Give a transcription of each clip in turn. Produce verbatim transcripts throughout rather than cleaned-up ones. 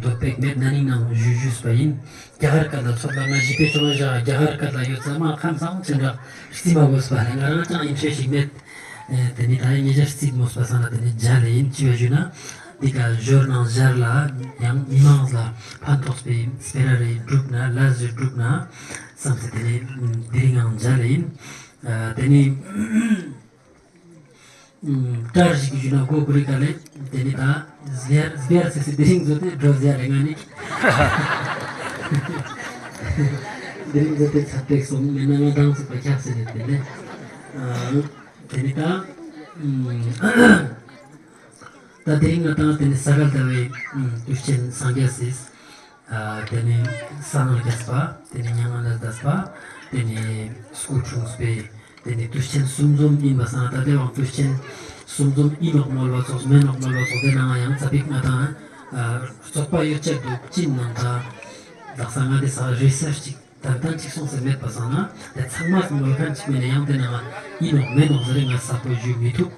དོགས་པ་མེད་ན་ནིང་ནང་ཞུ་ཞུས་པ་ཡིན། རྒྱ་གར་སྐད་ལ་ཚོད་ལ་ང་ཞི་པའི་ཅོང་ཞག་རྒྱ་གར་སྐད་ལ་ཡོད་ཙམ་མ་ཁམས་སང་ཅི་འདྲ་རྩིས་མ་དགོས་པ་ལས་ང་རང་ཅང་ཡིན་ཤེས་ཤིག་མེད། ཨེ་དེ་ནི་ད་ཡིན་ངེས་ཅག་རྩིས་མོས་པ་སང་ན་དེ་ནི་མཇལ་ལེ་ཡིན་ཅི་བ་ཞུ་ན། འདི་ག་ཞོར་ནང་ཞར་ལ་ཡང་མི་མང་ལ་ཕན་ཐོགས་པའི་སྤེ་ར་རེ་བསྒྲུབ་ན་ལས་རེ་བསྒྲུབ་ན་བསམ་སྟེ་དེ་ནི་དེ་རིང་ཡང་མཇལ་ལེ་ཡིན། ཨ་དེ་ནི་ཨུམ། ཏྲར་ཞིག་གི་ཞུ་ན་གོ་གུ་རི་ཀ་ལེ། དེ་ནི་ད་ཟེར་ཟེར་སི་སི་དེ་རིང་བཟོ་སྟེ་འགྲོ་ཟེར་རེ་ང་ནི། དེ་རིང་བཟོ་སྟེ་ཚ་པེག་སོང་མེད་ན་ང་དང་ཚུགས་པ་ཁྱག་སེ་རེད་དེ་ལེ། ཨ་དེ་ནི་ད་ཨུམ། ད་དེ་རིང་ང་དང་དེ་ནི་ས་ག་ཟླ་བའི་ཨུམ་དུས་ཆེན་སངས་རྒྱས་སི། ཨ་དེ་ནི་སངས་རྒྱས་པ། དེ་ནི་མྱ་ངན་ལས་འདས་པ། དེ་ནི་སྐུ་འཁྲུངས་པའི་དེ་ནི་དུས་ཆེན་གསུམ་འཛོམས་ཡིན་པ་སང་ད་དེ་བང་དུས་ཆེན་གསུམ་འཛོམས་ཡིན་ནོག་མོལ་བ་ཙོགས་མེན་ནོག་མོལ་བ་ཙོགས་དེ་ནང་ཡང་ཙ་པིག་ང་དང་ཨ་རྩོག་པ་ཡོད་ཆ་འདུག་ཅི་ནང་ད་དག་ས་ང་དེ་ས་རི་སར་ཅིག་ཏན་ཏན་ཅིག་སོང་ཟེར་མེད་པ་སང་ན་དེ་ཚང་མ་སོང་མོལ་མཁན་ཅིག་མེད་ན་ཡང་དེ་ནང་ཡིན་ནོག་མེན་ནོག་ཟེར་རེ་ང་ས་པོ་ཞུ་མི་ཐུབ།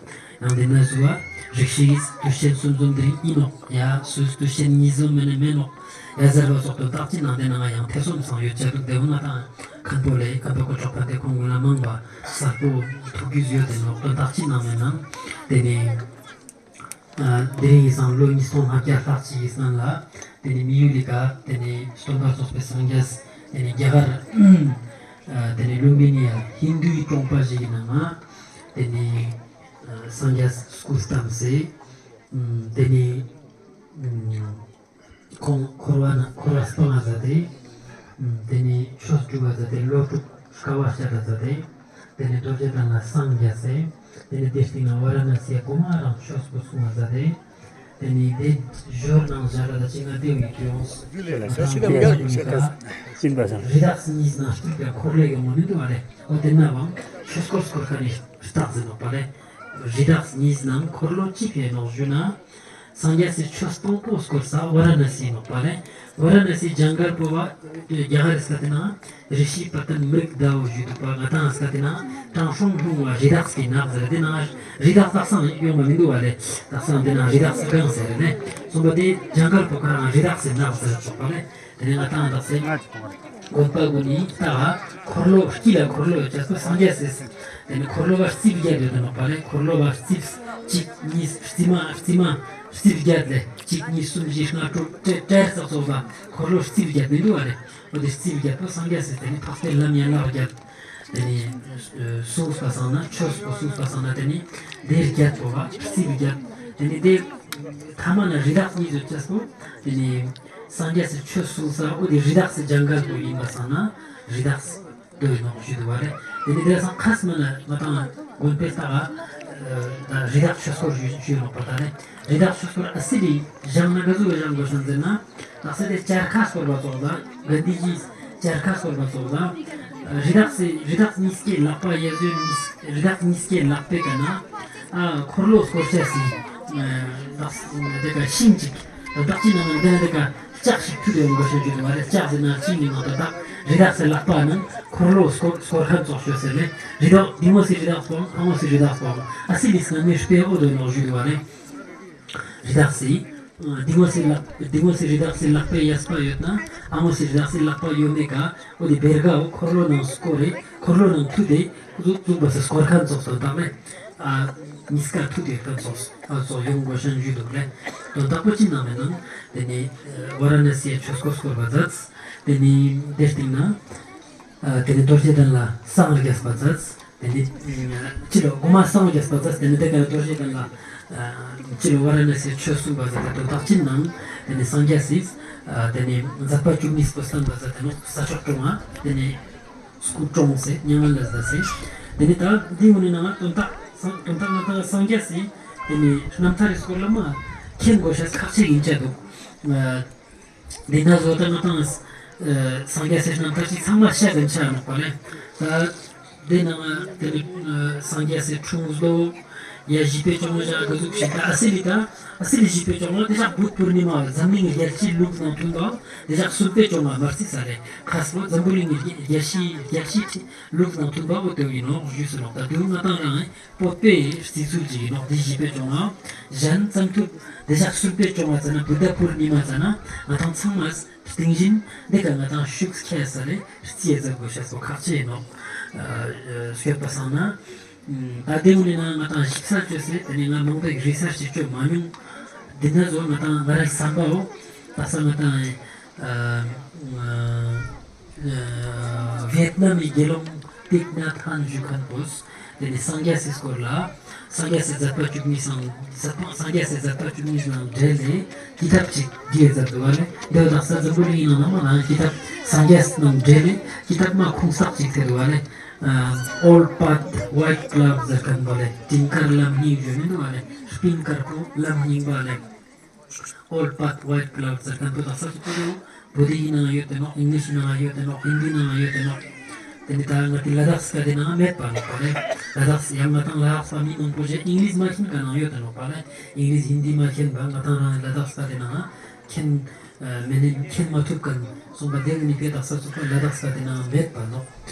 ཡང་དེ་ན་སུ་བ་རིགས་ཤིག་དུས་ཆེན་གསུམ་འཛོམས་དེ་རིང་ཡིན་ནོག་ཡ་སུ་དུས་ཆེན་གཉིས་འཛོམས་མེད་ན་མེན་ནོག་ཡ་ཟེར་བ་སོགས་དོན་དག་ཅི་ནང་དེ་ནང་ཡང་ཐེ་ཚོམ་སང་ཡོད་ཆ་འདུག་དེ་འོ་ན་དང་མཁན་པོ་ལེ་མཁན་པོ་གོ་ཆོག་པ་དེ་ཁོང་གུན་ལ་མང་བ་ས་པོ་ཐུགས་རྒྱུས་ཡོད་དེ་ནོག་དོན་དག་ཅི་ནང་མེན་ན་དེ་ནི། ཨ་དེ་རིང་ཡིན་སང་ལོ་ཉིས་སྟོང་ལྔ་བརྒྱ་ལྷག་ཅིག་ཡིན་སང་ལ་དེ་ནི་མི་ཡུལ་ལི་ཀ་དེ་ནི་སྟོན་པ་ཚོགས་པའི་སངས་རྒྱས་དེ་ནི་རྒྱ་གར་ཨ་དེ་ནི་ལུམ་བི་ནི་ཡ་ཧིན་དུའི་གྲོང་པ་ཞིག་གི་ནང་ང་དེ་ནི་ཨ་སངས་རྒྱས་སྐུ་བལྟམས་སེ་ཨ་དེ་ནི་ཨ་ཁོང་འཁོར་བ་ན་འཁོར་བ་སྤངས་ས་དེ་ཨ་དེ་ནི་ཆོས་སྒྲུབ་པ་ས་དེ་ལོ་དྲུག་དཀའ་བ་སྤྱད་ད་ཟ་དེ། དེ་ནས་རྡོ་རྗེ་གདན་ལ་སངས་རྒྱས་སེ། དེ་ནས་དེ་སྟིང་ན་ཝ་ར་ཎ་སིའི་གོ་མ་རང་ཆོས་པོ་གསུང་བ་ཟ་དེ། དེ་ནས་དེ་ཞོར་ནང་ཞར་ལ་ད་ཅི་ང་དེ་བའི་ཁྱོད་རི་དྭགས་གཉིས་ནང་སྤྲུལ་པའི་འཁོར་ལོའི་གི་ངོ་མི་འདུག་བ་ལེ། འོ་དེ་ན་བང་ཆོས་སྐོར་སྐོར་ཁ་ནས་རྟགས་ཟིན་ནོག་པ་ལེ། རི་དྭགས་གཉིས་ནང་འཁོར་ལོ་གཅིག་ཡོད་ནོག་ཞུ་ན། སངས་རྒྱས་སི་ཆོས་དང་པོ་སྐོར་ས་ཝ་ར་ཎ་སི་ནོག་པ་ལེ། ཝ་ར་ཎ་སི་ཇང་གལ་པོ་བ་རྒྱ་གར་སྐད་དེ་ན་རི་ཤི་པ་ཏན་མི་རིགས་ཟླ་བོ་ཞུ་འདུག་པ། ང་དང་སྐད་དེ་ན་དྲང་སྲོང་ལྷུང་བ་རི་དྭགས་ཀྱི་ནགས་ཟེར་དེ་ན་རི་དྭགས་དག་སང་ཡོང་བ་མི་འདུག་བ་ལེ། དག་སང་དེ་ན་རི་དྭགས་སི་གང་ཟེར་ནས་སོང་པ་དེ་ཇང་གལ་པོ་ཁོ་རང་རི་དྭགས་སི་ནགས་ཟེར་ཆོག་པ་ལེ། དེ་ནས་ང་དང་དག་སེ་དགོན་པ་གུན་ནི་ད་འཁོར་ལོ་དཀྱིལ་ལ་འཁོར་ལོ་ཡོད་ཅེས་པོ་སངས་རྒྱས་སི། དེ་ནས་འཁོར་ལོ་བ་རྩིབས་བརྒྱད་ཡོད་དེ་ནོག་པ་ལེ། འཁོར་ལོ་བ་རྩིབས་གཅིག་གཉིས་རྩིབས་མ་རྩིབས་མ་རྩིབས་བརྒྱད་ལེ། གཅིག་གཉིས་གསུམ་བཞི་ལྔ་དྲུག་ཏེ་ཏེ་ཙོགས་ཙོགས་ལ་འཁོར་ལོ་རྩིབས་བརྒྱད་མི་འདུག་བ་ལེ། འོ་དེ་རྩིབས་བརྒྱད་པོ་སངས་རྒྱས་སི་དེ་ནས་འཕགས་པའི་ལམ་ཡན་ལག་བརྒྱད། དེ་ནས་གསུངས་པ་སང་ན་ཆོས་པོ་གསུངས་པ་སང་ན་དེ་ནས་དེ་བརྒྱད་པོ་བ་རྩིབས་བརྒྱད། དེ་ནས་དེ་ཐ་མ་ན་རི་དྭགས་གཉིས་ཡོད་ཅེས་པོ་དེ་ནས་སངས་རྒྱས་སི་ཆོས་གསུངས་ས་འོ་དེ་རི་དྭགས་སི་ཇང་གལ་པོ་ཡིན་པ་སང་ན་རི་དྭགས་སི་དོ་ཡིན་ནོག་ཞུ་འདུག་བ་ལེ། དེ་ནས་དེ་སང་ཁ་སི་མ་ན་ང་དང་དགོན་པའི་ལྟག་ད་རི་དྭགས་ཆོས་སྐོར་ཞུ་ཞུ་ནོག་པ་ད་ལེ། རི་དྭགས་ཆོས་སྐོར་ཨ་སི་ལི་ཞང་ན་ག་ཟུག་གི་ཞང་གོ་ཤན་ཟེར་ན། དག་ས་དེ་བྱ་ར་ཁ་སྐོར་བ་ཙོགས་ལ་ག་འདི་ཞིག་བྱ་ར་ཁ་སྐོར་བ་ཙོགས་ལ། རི་དྭགས་སི་རི་དྭགས་གཉིས་ཀའི་ལག་པ་ཡ་ཟོན་གཉིས་རི་དྭགས་གཉིས་ཀའི་ལག་པའི་ཀ་ན་ཨ་འཁོར་ལོ་སྐོར་ཅེས་སི་ཨ་དག་ས་དེ་ཀ་ཤིང་ཅིག་དག་ཅི་ནང་ན་དེ་ན་དེ་ཀ་ལྕགས་ཤིག་ཐུད་དེ་ཡོང་གོ་ཤན་ཞུ་འདུག་བ་ལེ། ལྕགས་ཟེར་ན་ཤིང་གི་ནང་དུ་དག་རི་དྭགས་སི་ལག་པ་ནང་འཁོར་ལོ་སྐོར་སྐོར་ཁན་ཙོགས་ཤོད་ཟེར་ལེ། རི་དྭགས་འདི་ངོ་སི་རི་དྭགས་པོ་ཨ་ངོ་སི་རི་དྭགས་པོ་ཨ་སི་ལིས་ན་ནི་སྤེ་འོ་དོ་ནོག་ཞུ་འདུག་བ་ལེ། རི་དྭགས་སི། འདི་ངོ་སི་ལག་འདི་ངོ་སི་རི་དྭགས་སི་ལག་པའི་གཡས་པ་ཡོད་ན་ཨ་ངོ་སི་རི་དྭགས་སི་ལག་པ་ཡོད་མེད་ཀ་འོ་དེ་བེར་ག་འོ་འཁོར་ལོ་ནང་སྐོར་རེ་འཁོར་ལོ་ནང་ཐུད་དེ་ཟུག་ཟུག་པ་སི་སྐོར་ཁན་ཙོགས་དོན་དག་ལེ། ཨ་གཉིས་ཀ་ཐུད་དེ་ཁན་ཙོགས་ཨ་ཙོགས་ཡོང་གོ་ཤན་ཞུ་འདུག་ལེ། དོན་དག་པོ་ཅི་ནང་མེད་ནང་དེ་ནི་ཝ་ར་ཎ་སིའི་ཆོས་སྐོར་སྐོར་བ་མཛད། དེ་ནི་དེ་སྟིང་ན་ཨ་དེ་ནི་རྡོ་རྗེ་གདན་ལ་སངས་རྒྱས་པ་མཛད། དེ་ནི་ཕྱི་ལོ་གོ་མ་སངས་རྒྱས་པ་ཙ་དེ་ནི་དེ་ཀ་རྡོ་རྗེ་གདན་ལ་ཕྱི་ལོ་ཝ་ར་ཎ་སིའི་ཆོས་གསུངས་པ་ཙ་དེ་དོན་དག་ཅི་ནང་དེ་ནི་སངས་རྒྱས་སི་དེ་ནི་མཛད་པ་བཅུ་གཉིས་པོ་བསྟན་པ་ཙ་དེ་ནི་ས་ཕྱོགས་སྐྱོང་བ་དེ་ནི་སྐུ་གྲོངས་སེ་མྱ་ངན་ལས་འདས་སེ། དེ་ནི་ད་འདི་འུ་ནི་ནང་དོན་དག་དོན་དག་ང་དང་སངས་རྒྱས་སི་དེ་ནི་རྣམ་ཐར་རི་སྐོར་ལ་མ་མཁྱེན་དགོས་ཤེས་ཁག་ཆེ་ཡིན་ཆ་འདུག་དེ་ན་བཟོ་ད་ང་དང་ཨ་སངས་རྒྱས་སི་རྣམ་ཐར་ཅིག་ཚང་མ་བཤད་དེ་ཆ་ནོག་པ་ལེ། ད་དེ་ནང་དེ་ནི་ཨ་སངས་རྒྱས་སི་འཁྲུངས་ལོ་ ཡ་བཞི་པའི་བཅོ་ལྔ་ཞག་ག་ཟུག་ཞིག་ད་ཨ་སི་ལི་ད་ཨ་སི་ལི་བཞི་པའི་བཅོ་ལྔ་དེ་ཞག་བུད་པུར་ནི་མ་འཛམ་གླིང་རྒྱལ་སྤྱིའི་ལུགས་དང་མཐུན་པ་དེ་ཞག་གསུམ་པའི་བཅོ་ལྔ་མར་སི་ས་རེ་ཁ་སོ་འཛམ་བུ་གླིང་རྒྱལ་སྤྱིའི་རྒྱལ་སྤྱིའི་ལུགས་དང་མཐུན་པ་བོ་དེ་ཡིན་ནོག་ཞུས་སོ་ནོག་ད་དུང་ང་ཏང་རང་བོད་པའི་རྩིས་ཚུལ་ཅིག་ཡིན་ནོག་དེ་བཞི་པའི་བཅོ་ལྔ་གཞན་བཙན་ཐུབ་དེ་ཞག་གསུམ་པའི་བཅོ་ལྔ་ཙ་ན་བུདྡྷ་པུར་ནི་མ་ཙ་ན་ང་ཏང་ཚང་མ་སྟིང་བཞིན་འདི་ག་ང་ཏང་ཤུགས་ཁྱད་ས་ལེ་རྩིས་ཡ་ཛད་གོས་ཤེས་པོ་ཁག་ཆེ་ཡིན་ནོག་ཨ་ཨ་སྐྱོད་པ་སང་ན། ད་དེ་འུ་ནི་ན་ང་ཏང་ཞིབ་ས་ཅོས་སེ་དེ་ནི་ང་མང་པོའི་རི་སར་ཆི་ཅོ་མ་མྱོང་། འདི་ན་ཟོ་ང་ཏང་ང་རའི་བསམ་པའོ། ད་ས་ང་ཏང་ཨ་ཨ་ཝེད་ནམ་མི་དགེ་སློང་ཏིག་ན་ཐན་ཞུ་ཁན་པོས་དེ་ནི་སངས་རྒྱས་སི་སྐོར་ལ་སངས་རྒྱས་སི་མཛད་པ་བཅུ་གཉིས་སང་མཛད་པ་སངས་རྒྱས་སི་མཛད་པ་བཅུ་གཉིས་ནང་འབྲེལ་ཏེ་ཀི་ཏབ་ཅིག་བྲིས་ཡ་ཛད་དུག་པ་ལེ། དེ་བོ་དག་ས་འཛམ་བུ་གླིང་ནང་ན་མ་ན་ཀི་ཏབ་སངས་རྒྱས་ནང་འབྲེལ་ཏེ་ཀི་ཏབ་མ་ཁུངས་དག་ཅིག་ཐེ་དུག་པ་ལེ། Old Path White Cloud ཟེར་ཁན་པོ་ལེ། སྤྲིན་དཀར་ལམ་རྙིང་ཞུ་མི་དུག་པ་ལེ། སྤྲིན་དཀར་པོ་ལམ་རྙིང་པ་ལེ། Old Path White Cloud ཟེར་ཁན་པོ་དག་ས་ཅིག་པོ་དུག་བོད་ཡིག་ནང་ཡོད་དེ་ནོག་ཨིང་ལིཤ་ནང་ཡོད་དེ་ནོག་ཧིན་དི་ནང་ཡོད་དེ་ནོག་དེ་ནི་ད་ང་ཏི་ལ་དྭགས་སྐད་དི་ནང་མེད་པ་ནོག་པ་ལེ། ལ་དྭགས་ཡང་ང་ཏང་ལ་དྭགས་པ་མི་མང་པོ་ཞིག་ཨིང་ལིཤ་མ་མཁྱེན་ཁན་ནང་ཡོད་དེ་ནོག་པ་ལེ། ཨིང་ལིཤ་ཧིན་དི་མ་མཁྱེན་པ་ང་ཏང་རང་ལ་དྭགས་སྐད་དི་ནང་མཁྱེན་མེད་ནི་མཁྱེན་མ་ཐུབ་ཁན་སོང་པ་དེ་ནི་དེ་དག་ས་ཚུགས་པ་ལ་དྭགས་སྐད་དི་ནང་མེད་པ་ནོག་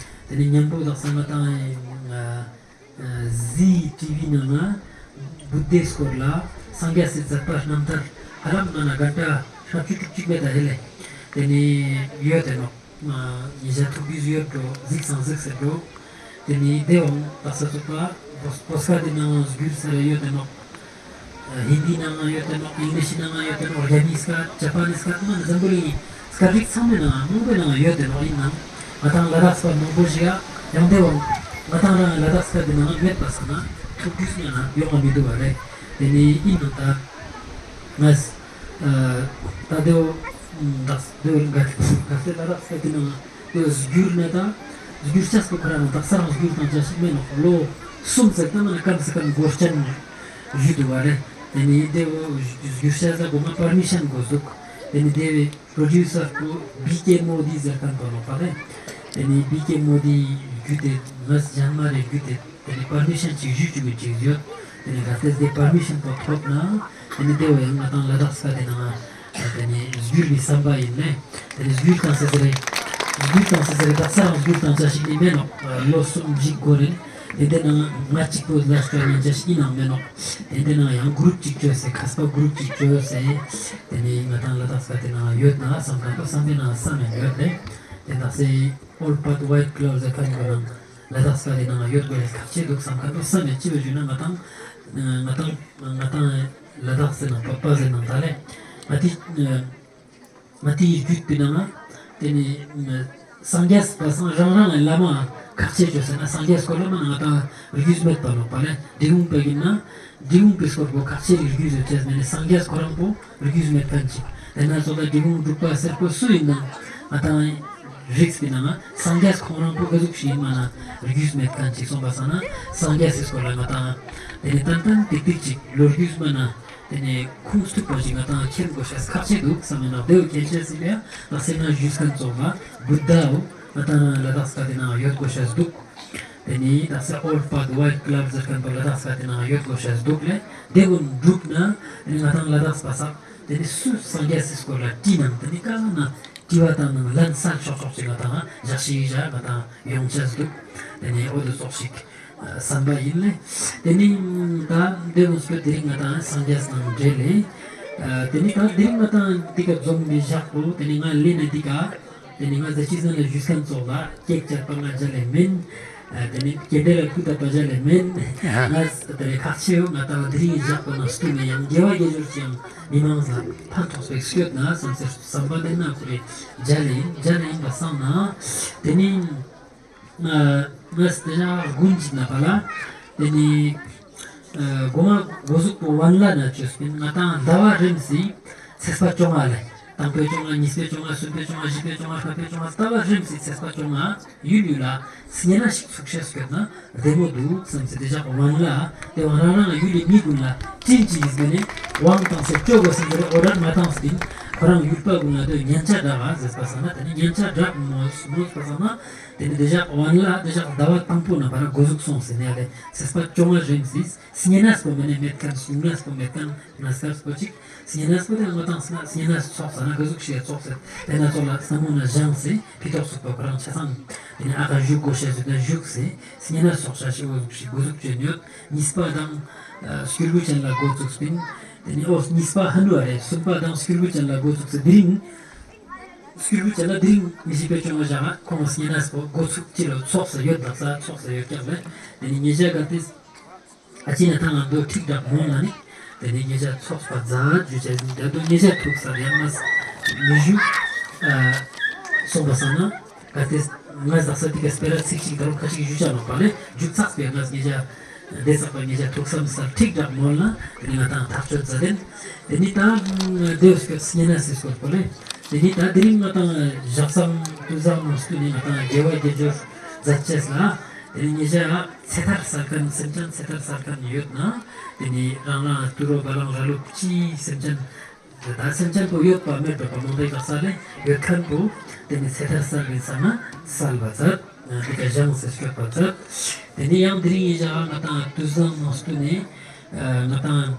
དེ་ནི་མཉམ་པོ་དག་ས་ང་ཏང་ཨ་ཟི་ཊི་ཝི་ནང་ང་བུདྡྷའི་སྐོར་ལ་སངས་རྒྱས་སི་མཛད་པ་རྣམ་ཐར་ཧ་ལམ་ང་ན་གན་ཊ་ལྔ་བཅུ་དྲུག་ཅུ་མེད་ད་ཧེ་ལེ། དེ་ནི་ཡོད་དེ་ནོག་ཉེ་ཞ་ཐུགས་རྒྱུས་ཡོད་འགྲོ་གཟིགས་སང་གཟིགས་སེ་འགྲོ། དེ་ནི་དེ་བོ་དག་ས་ཚུགས་པ་བོད་སྐད་དི་ནང་ང་བསྒྱུར་ས་རེ་ཡོད་དེ་ནོག་ཧིན་དི་ནང་ང་ཡོད་དེ་ནོག་ཨིང་ལིཤ་ནང་ང་ཡོད་དེ་ནོག་རྒྱ་མིའི་སྐད་ཇ་པ་ནིས་སྐད་མ་ན་འཛམ་བུ་གླིང་སྐད་རིགས་ཚང་མའི་ནང་ང་མང་པོའི་ནང་ང་ཡོད་དེ་ནོག་ཡིན་ནའང་ང་ཏང་ལ་དྭགས་པ་མང་པོ་ཞིག་ཡ་ཡང་དེ་བོ་ང་ཏང་རང་ལ་དྭགས་སྐད་དི་ནང་ང་མེད་པ་སང་ན་ཐུགས་རྒྱུས་ཡང་ན་ཡོང་བ་མི་དུག་པ་ལེ། དེ་ནི་ཡིན་ནའང་ད་ང་ད་དེ་བོ་དག་དེ་བོ་ག་ག་ཚོད་ལ་དྭགས་སྐད་དི་ནང་ང་དེ་བོ་བསྒྱུར་ན་ད་བསྒྱུར་ཆས་པོ་ཁོ་རང་དག་ས་རང་བསྒྱུར་དང་ཆ་ཞིག་མེད་ནོག་ལོ་གསུམ་ཙམ་ད་མ་ན་སྐམ་སེ་སྐམ་འགོར་ཅན་ཞུ་དུག་པ་ལེ། དེ་ནི་དེ་བོ་བསྒྱུར་ཆས་ལ་གོ་མ་པར་མི་ཤན་གོས་དུག་དེ་ནི་དེ་བོའི་པྲོ་ཌིའུ་སར་པོ་བི་ཀེ་མོ་དི་ཟེར་ཁན་པོ་ནོག་པ་ལེ། དེ་ནི་བི་ཀེ་མོ་དི་བརྒྱུད་དེ་ང་ཞན་མ་རེ་བརྒྱུད་དེ་དེ་ནི་པར་མི་ཤན་ཅིག་ཞུ་ཅུག་གི་ཅིག་ཡོད། དེ་ནི་ག་ཏེ་དེ་པར་མི་ཤན་པོ་ཐོབ་ན་དེ་ནི་དེ་བོ་ཡང་ང་ཏང་ལ་དྭགས་སྐད་དི་ནང་ང་དེ་ནི་བསྒྱུར་བའི་བསམ་པ་ཡིན་ལེ། དེ་ནི་བསྒྱུར་དང་ཟེར་ཟེར་རེ་བསྒྱུར་དང་ཟེར་ཟེར་རེ་དག་ས་རང་བསྒྱུར་དང་ཆ་ཞིག་ནི་མེད་ནོག་ལོ་གསུམ་བཞི་འགོར་རིན། དེ་འདི་ནང་ང་གཅིག་པོ་ལ་སྐྱོད་ནི་ཅ་ཞིག་ཡིན་ནའང་མེད་ནོག་དེ་འདི་ནང་ཡང་གུ་རུབ་ཅིག་ཅོས་སེ་མཁས་པ་གུ་རུབ་ཅིག་ཅོས་སེ་དེ་ནི་ང་ཏང་ལ་དྭགས་སྐད་དི་ནང་ཡོད་ན་བསམ་ཁན་པོ་བསམ་པའི་ནང་བསམ་ཡང་ཡོད་ལེ། དེ་དག་ས་Old Path White Cloud ཟེར་ཁན་པོ་ནང་ལ་དྭགས་སྐད་དི་ནང་ཡོད་དགོས་ཁག་ཆེ་དུག་བསམ་ཁན་པོ་བསམ་ཡང་ཅི་བ་ཞུ་ན་ང་ཏང་ང་ཏང་ང་ཏང་ལ་དྭགས་ཟེར་ནང་བོད་པ་ཟེར་ནང་ད་ལེ་ང་ཏི་ང་ཏིའི་རྒྱུད་པའི་ནང་ང་དེ་ནི་སངས་རྒྱས་པ་སང་རང་རང་ལ་བླ་མ་ཁག་ཆེ་ཅོས་ཟེར་ན་སངས་རྒྱས་སྐོར་ལ་མ་ན་ང་ཏང་རྒྱུས་མེད་པ་ནོག་པ་ལེ། འབྲི་གུང་པ་ཡིན་ན་འབྲི་གུང་པའི་སྐོར་པོ་ཁག་ཆེ་རིགས་རྒྱུས་ཡོད་ཅེས་མེད་ནི་སངས་རྒྱས་ཁོ་རང་པོ་རྒྱུས་མེད་ཁན་ཅིག་དེ་ན་ཙོགས་ལ་འབྲི་གུང་འབྲུག་པ་ཟེར་པོ་སུ་ཡིན་ན་ང་ཏང་རིགས་པའི་ནང་ང་སངས་རྒྱས་ཁོང་རང་པོ་ག་ཟུག་ཞིག་ཡིན་མ་ན་རྒྱུས་མེད་ཁན་ཅིག་སོང་པ་སང་ན་སངས་རྒྱས་སི་སྐོར་ལ་ང་ཏང་དེ་ནི་ཏན་ཏན་ཏིག་ཏིག་ཅིག་ལོ་རྒྱུས་མ་ན། དེ་ནས་ཁུངས་ཐུབ་པ་ཞིག་ང་ཏང་མཁྱེན་དགོས་ཤེས་ཁག་ཆེ་འདུག་བསམ་ཡིན་ནོག་དེ་བོ་མཁྱེན་ཤེས་སི་ཕིའ་ཡང་ལགས་སེ་ང་ཞུས་ཁན་ཙོགས་ལ་བུདྡྷ་བོ་ང་ཏང་ལ་དྭགས་སྐད་དི་ནང་ཡོད་དགོས་ཤེས་འདུག་དེ་ནས་ལགས་སེ་Old Path White Cloud ཟེར་ཁན་པོ་ལ་དྭགས་སྐད་དི་ནང་ཡོད་དགོས་ཤེས་འདུག་ལེ། དེ་བོ་འགྲུབ་ན་དེ་ནས་ང་ཏང་ལ་དྭགས་པ་སང་དེ་ནས་སུ་སངས་རྒྱས་སི་སྐོར་ལ་དྲིས་ནང་དེ་ནས་ག་ན་དྲི་བ་བཏང་ནང་ལན་སལ་ཆོག་ཆོག་ཅིག་ང་ཏང་ཞག་ཞིག་ཞག་ང་ཏང་ཡོང་ཤེས་འདུག་དེ་ནས་འོ་དེ་ཙོགས་ཤིག་བསམ་པ་ཡིན་ལེ། དེ་ནི་ད་འདི་མོ་སྐོར་དེ་རིང་ང་ཏང་སངས་རྒྱས་དང་འབྲེལ་ལེ། དེ་ནི་ད་དེ་རིང་ང་ཏང་འདི་ག་འཛོམས་པའི་ཞག་པོ་དེ་ནི་ང་ལེ་ན་འདི་ག་དེ་ནི་ང་ཟེར་ཅི་ཟེར་ན་ཞུས་ཁན་ཙོགས་ལ་ཀེག་ཅར་པ་ང་མཇལ་ལེ་མེན། དེ་ནི་ཀེན་ཌལ་ལ་ཕུ་ཏ་པ་མཇལ་ལེ་མེན། ང་དེ་ནི་ཁག་ཆེ་བོ་ང་ཏང་དེ་རིང་ཞག་པོ་ན་སྟུ་མེ་ཡང་དགེ་བ་དགེ་སྦྱོར་ཅི་ཡང་མི་མང་ས་ཕན་ཐོགས་པའི་སྐྱོད་ན་བསམ་སེ་བསམ་པ་དེ་ན་ཁོ་རེ་མཇལ་ལེ་ཡིན་མཇལ་ལེ་ཡིན་པ་སང་ན་དེ་ནི། ང་ངས་དེ་ན་དགུན་གྱི་ནང་པ་ལ་དེ་ནི་གོ་མ་གོ་ཟུག་པོ་ཝན་ལ་ན་ཅོས་པིན། ང་ཏང་ཟླ་བ་རིམ་སི་ཚེས་པ་བཅོ་ལྔ་ལེ། དང་པོའི་བཅོ་ལྔ་གཉིས་པའི་བཅོ་ལྔ་གསུམ་པའི་བཅོ་ལྔ་བཞི་པའི་བཅོ་ལྔ་ལྔ་པའི་བཅོ་ལྔ་ཟླ་བ་རིམ་སི་ཚེས་པ་བཅོ་ལྔ་ཡུལ་ཡུལ་ལ་སྙེ་ན་ཞིག་ཚུགས་ཤེས་སྐྱོད་ན་བདེ་མོ་འདུག་བསམ་སེ་དེ་ཞག་ཝན་ལ་དེ་བོ་རང་རང་ཡུལ་ལི་མི་ཀུན་ལ་བཀྲིན་ཅིག་ཡིན་ཟེར་ནས་ཝང་བཏང་སེ་ཅོ་དགོས་སེ་ཟེར་ཨོ་ཌར་མ་བཏང་སེ་ཡིན། ཁོ་རང་ཡུལ་པ་ཀུན་ལ་དོ་ཉན་ཆ་དྲག་ག་ཟེར་པ་སང་ན། ཏེ་ནེ་ཉན་ཆ་དྲག་མོལ་མོལ་པ་སང་ན། ཏེ་ནེ་དེ་ཞག་བན་ལ་དེ་ཞག་ཟླ་བ་དང་པོ་ནེ་བར་འགོ་ཟུག་སོང་ཟེར་ནེ་ཡ་ལེ། ཚེས་པ་བཅོ་ལྔ་རིང་སི་སྙེ་ནས་པོ་མེ་ནེ་མེད་ཁན་སུང་ནས་པོ་མེད་ཁན་ན་སྐབས་པོ་ཅིག་སྙེ་ནས་པོ་དེ་ང་དང་སྙེ་ནས་ཚོགས་ས་ན་ག་ཟུག་ཤིག་ཚོགས་ཟེར། ཏེ་ན་ཚོགས་ལ་སྣ་མོ་ན་བཞེངས་སེ་ཕི་ཏོག་ཚུགས་པ་ཁོ་རང་ཆ་ཚང་། ཏེ་ནེ་ཨ་ཁ་བཞུགས་དགོས་ཤེས་ཟེར་ན་བཞུགས་སེ་སྙེ་ནས་ཚོགས་ཤ་ཤི་འོ་ཟུག་ཤིག་འགོ་ཟུག་ཅན་ཡོད། གཉིས་པ་དང་སྐྱུར་བུ་ཅན་ལ་འགོ་བཙུགས་པིན། ཏེ་ནེ་འོ་གཉིས་པ་ཧ་ནུ་ཨ་རེ་གསུམ་པ་དང་སྐྱུར་བུ་ཅན་ལ་འགོ་བཙུགས་སེ་དེ་རིང་སྐྱུར་བུ་ཅན་ལ་དེ་རིང་ཉི་ཤུ་པའི་བཅོ་ལྔ་ཞག་ཁོང་སྙེ་ནས་པོ་འགོ་ཚུགས་ཅི་ལོ་ཚོགས་ས་ཡོད་ལགས་ས་ཚོགས་ས་ཡོད་ཀྱག་ལེ། ཏེ་ནེ་ཉེ་ཞག་ག་ཏེ་ཨ་ཅི་ན་ཐང་ང་དོ་ཁྲིག་དྲག་མོ་ན་ནི། ཏེ་ནེ་ཉེ་ཞག་ཚོགས་པ་མཛད་ཞུ་ཅེས་ཡིན། ད་དོ་ཉེ་ཞག་ཐུག་ས་ཡང་ང་མི་ཞུ་ཨ་སོང་པ་སང་ན་ག་ཏེ་ང་ཟག་ས་ཏི་ཀ་སྤེ་ར་ཚིག་ཅིག་ད་རུང་ཁ་ཅིག་ཞུ་ཅ་ནོག་པ་ལེ། མཇུག་ཚགས་པའི་ང་ཉེ་ཞག་དེ་ཚགས་པ་ཉེ་ཞག་ཐུག་ས་མི་ས་ཁྲིག་དྲག་མོ་ན། ཏེ་ནེ་ང་དང་ཐག་ཆོད་མཛད་དེན། ཏེ་ནེ་ད་དེ་བོ་སྐྱོད་སྙེ་ནས་སི་སྐོར་པོ་ལེ། ཏེ་ནེ་ད་དེ་རིང་ང་དང་ཞག་སང་དུས་བཟང་ནང་སྟུན་ནེ་ང་དང་དགེ་བ་དགེ་སྦྱོར་མཛད་ཅེས་ལ། ཏེ་ནེ་ཉེ་ཞག་ཚེ་ཐར་སལ་ཁན་སེམས་ཅན་ཚེ་ཐར་སལ་ཁན་ཡོད་ན། ཏེ་ནེ་རང་རང་དུད་འགྲོ་བ་ལང་ར་ལུག་ཅི་སེམས་ཅན་ད་སེམས་ཅན་པོ་ཡོད་པ་མེད་པ་མང་པོའི་ཀ་ས་ལེ་ཡོད་ཁན་པོ་ཏེ་ནེ་ཚེ་ཐར་སལ་བའི་ས་ན་སལ་བ་མཛད། ཏེ་ཀ་བཞེངས་སེ་སྐྱོད་པ་མཛད། ཏེ་ནེ་ཡང་དེ་རིང་ཉེ་ཞག་ང་དང་དུས་བཟང་ནང་སྟུན་ནེ་ང་དང་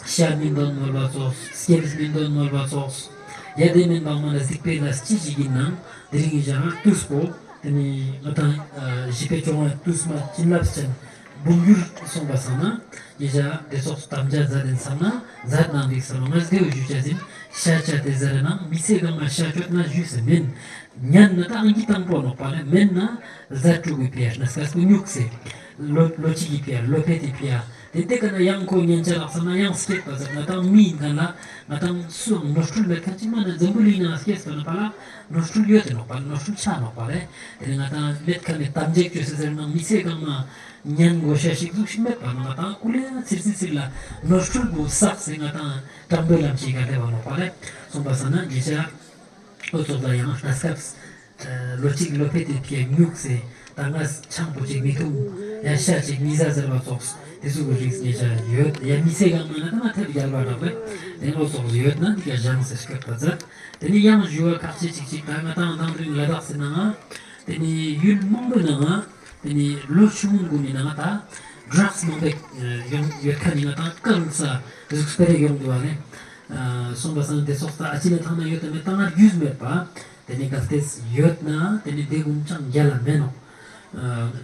ཤ་མི་འདོན་མོལ་བ་ཙོགས། སྐྱེམས་མི་འདོན་མོལ་བ་ཙོགས། ཡ་དེ་མིན་པ་མ་ན་སྡིག་པའི་ལས་ཅི་ཞིག་ཡིན་ནང་དེ་རིང་ཞག་དུས་པོ་ཏེ་ནེ་ང་དང་ཨ་བཞི་པའི་བཅོ་ལྔ་དུས་མ་བྱིན་རླབས་ཅན་འབུམ་འགྱུར་སོང་པ་སང་ན། ཉེ་ཞག་དེ་ཚོགས་དམ་བཅའ་མཛད་དེན་སང་ན་མཛད་གནང་འདུག་སོང་ང་དེ་བོ་ཞུ་ཅེས་ཡིན། ཤ་ཆ་དེ་ཟེར་ནང་མི་ཚེ་གང་ང་ཤ་ཆོད་ན་ཞུས་སེ་མེན། ཉན་ན་ད་ཨང་ཀི་དང་པོ་ནོག་པ་ལེ། མེན་ན་ཟ་དྲུག་གི་ཕི་ཡ་ན་སྐས་པོ་ཉུག་སེ་ལོ་ལོ་གཅིག་གི་ཕི་ཡ་ལོ་ཕེད་དེ་ཕི་ཡ། ཏེ་ཏེ་ཀ་ན་ཡང་ཁོ་ཉན་ཆ་ལགས་ས་ན་ཡང་སྐྱེད་པ་ཟེར་ང་དང་མི་ཡིན་ཁན་ལ་ང་དང་སུའང་ནོར་འཁྲུལ་མེད་ཁན་ཅིག་མ་ན་འཛམ་བུ་གླིང་ནང་སྐྱེས་པ་ན་པ་ལ་ནོར་འཁྲུལ་ཡོད་དེ་ནོག་པ་ལེ། ནོར་འཁྲུལ་ཆ་ནོག་པ་ལེ། ཏེ་ནེ་ང་དང་མེད་ཁན་ནི་དམ་བཅའ་ཅོས་སེ་ཟེར་ན་མི་ཚེ་གང་ན་ཉན་དགོས་ཤེས་ཤིག་ཟུག་ཤིག་མེད་པ་ན་ང་དང་ཀུ་ལེ་ཚིར་ཚིར་ཚིར་ལ་ནོར་འཁྲུལ་བོ་བསགས་སེ་ང་དང་དྲང་པོའི་ལམ་ཞིག་ག་སླེབས་པ་ནོག་པ་ལེ། སོང་པ་སང་ན་ཉེ་ཞག་འོ་ཙོགས་ལ་ཡང་ན་སྐབས་ལོ་གཅིག་ལོ་ཕེད་དེ་ཕི་ཡ་ཉུག་སེ་ད་ང་ཆང་པོ་ཅིག་མི་འཐུང་། ཡ་ཤ་ཅིག་མི་ཟ་ཟེར་བ་ཙོགས་དེ་ཟུག་གི་རིགས་ཉེ་ཞག་ཡོད། ཡ་མི་ཚེ་གང་མ་ན་ད་ང་ཐེབས་རྒྱལ་བ་འདྲ་བས་དེ་འོ་ཙོགས་ཡོད་ན་དེ་ཀ་བཞེངས་སེ་སྐྱོད་པ་མཛད། ཏེ་ནེ་ཡང་ཞུ་བ་ཁག་ཅིག་ཅིག་ཅིག་ད་ང་དང་དང་དེ་རིང་ལ་དྭགས་སི་ནང་ང་ཏེ་ནེ་ཡུལ་མང་པོའི་ནང་ང་ཏེ་ནེ་ལོ་ཆུང་ངུན་གུན་ནི་ནང་ང་ད་ཌྲགས་མང་པོ་ཡོང་ཡོད་ཁན་ནི་ང་དང་ཀ་རུ་ས་དེ་ཟུག་སྤེ་ར་ཡོང་འདུག་བ་ལེ། སོང་པ་སང་དེ་ཙོགས་ད་ཨ་ཅི་ནེ་ཐང་ན་ཡོད་དེ་མེད་ད་ང་རྒྱུས་མེད་པ། ཏེ་ནེ་གལ་ཏེ་ཡོད་ན་ཏེ་ནེ་དེ་གུན་ཅང་རྒྱལ་ལ་མེན་ནོག་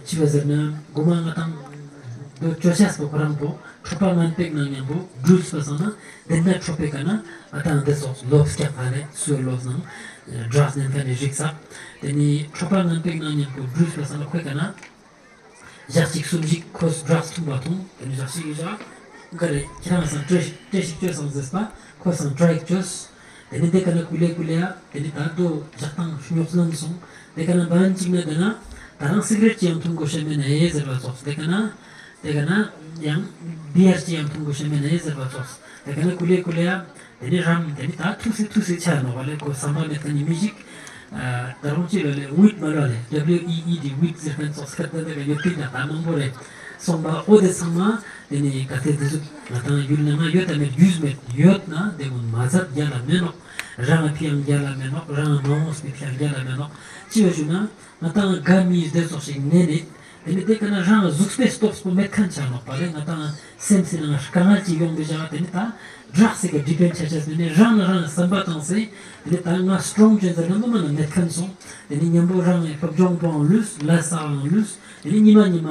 ཅི་བ་ཟེར་ན་གོ་མ་ང་དང་དོ་ཅོ་ཅེས་པོ་ཁོ་རང་པོ་ཁྲོ་པ་ངན་པའི་ནང་ཉམ་པོ་འགྲུལ་པ་སང་ན་དེ་ན་ཁྲོ་པའི་ཀ་ན་ང་དང་དེ་ཙོགས་ལོབས་ཀྱག་ག་ལེ་སུ་ལོབས་ནང་ཌྲགས་ནན་ཁན་ནི་རིགས་ས། ཏེ་ནེ་ཁྲོ་པ་ངན་པའི་ནང་ཉམ་པོ་འགྲུལ་པ་སང་ན་ཁོའི་ཀ་ན་ཞག་གཅིག་གསུམ་ཞིག་ཁོས་ཌྲགས་འཐུང་བ་འཐུང་། ཏེ་ནེ་ཞག་གཅིག་གི་ཞག་ག་རེ་ཁྱེད་རང་སང་ཊྲའེ་ཊྲའེ་ཞིག་ཅོས་སང་ཟེར་པ་ཁོས་སང་ཊྲའེ་ཅོས། ཏེ་ནེ་དེ་ཀ་ན་ཀུ་ལེ་ཀུ་ལེ་ཡ་ཏེ་ནེ་ད་དོ་ཞག་དང་ཉོག་སྣང་སོང་། དེ་ཀ་ན་བན་ཅིག་ན་དེ་ན་ད་རང་སི་ག་རེཊ་ཅི་ཡང་འཐུང་དགོས་ཤེས་མེད་ན་ཧེ་ཟེར་བ་ཙོགས། དེ་ཀ་ན་དེ་ཀ་ན་ཡང་བི་ཡར་ཅི་ཡང་འཐུང་དགོས་ཤེས་མེད་ན་ཧེ་ཟེར་བ་ཙོགས། དེ་ཀ་ན་ཀུ་ལེ་ཀུ་ལེ་ཡ་ཏེ་ནེ་རམ་ཏེ་ནེ་ད་ཐུགས་སི་ཐུགས་སི་ཆ་ནོག་པ་ལེ། ཁོ་བསམ་པ་མེད་ཁན་ནི་མི་ཞིག་ད་རུང་ཅི་ལོ་ལེ་ཝིད་མ་ལོ་ལེ་ཌབ་ལིའུ་ཨི་ཨི་ཌི་ཝིད་ཟེར་ཁན་ཙོགས་སྐད་དེ་ཀ་ཡོད་ཁན་ད་མང་པོ་རེ་སོང་པ། འོ་དེ་ཚང་མ་ཏེ་ནེ་ག་ཏེ་དེ་ཟུག་ང་དང་ཡུལ་ནང་ང་ཡོད་དམ་མེད་རྒྱུས་མེད། ཡོད་ན་དེ་གུན་མ་ཟད་རྒྱལ་ལ་མེན་ནོག་རང་ཕི་ཡང་རྒྱལ་ལ་མེན་ནོག་རང་མ་འོངས་པའི་ཕི་ཡང་རྒྱལ་ལ་མེན་ནོག་ཅི་བ་ཞུ་ན་ང་དང་ག་མི་དེ་ཙོགས་ཤིག་ནེ་ནེ་ཏེ་ནེ་དེ་ཀ་ན་རང་གཟུགས་པོའི་སྟོབས་པོ་མེད་ཁན་ཆ་ནོག་པ་ལེ། ང་དང་སེམས་སི་ནང་དཀའ་ངལ་ཅིག་ཡོང་བའི་ཞག་ཏེ་ནེ་ད་ཌྲགས་སི་ཀ་ཌི་པེན་ཆ་ཆ་ཟེར་ནེ་རང་ན་རང་བསམ་པ་བཏང་སེ་ཏེ་ནེ་ད་ང་སི་ཊྲོང་ཅོ་ཟེར་ན་མ་མ་ན་མེད་ཁན་སོང་། ཏེ་ནེ་ཉམ་པོ་རང་ངི་སློབ་སྦྱོང་པོའང་ལུས་ལ་སའང་ལུས། ཏེ་ནེ་ཉི་མ་ཉི་མ་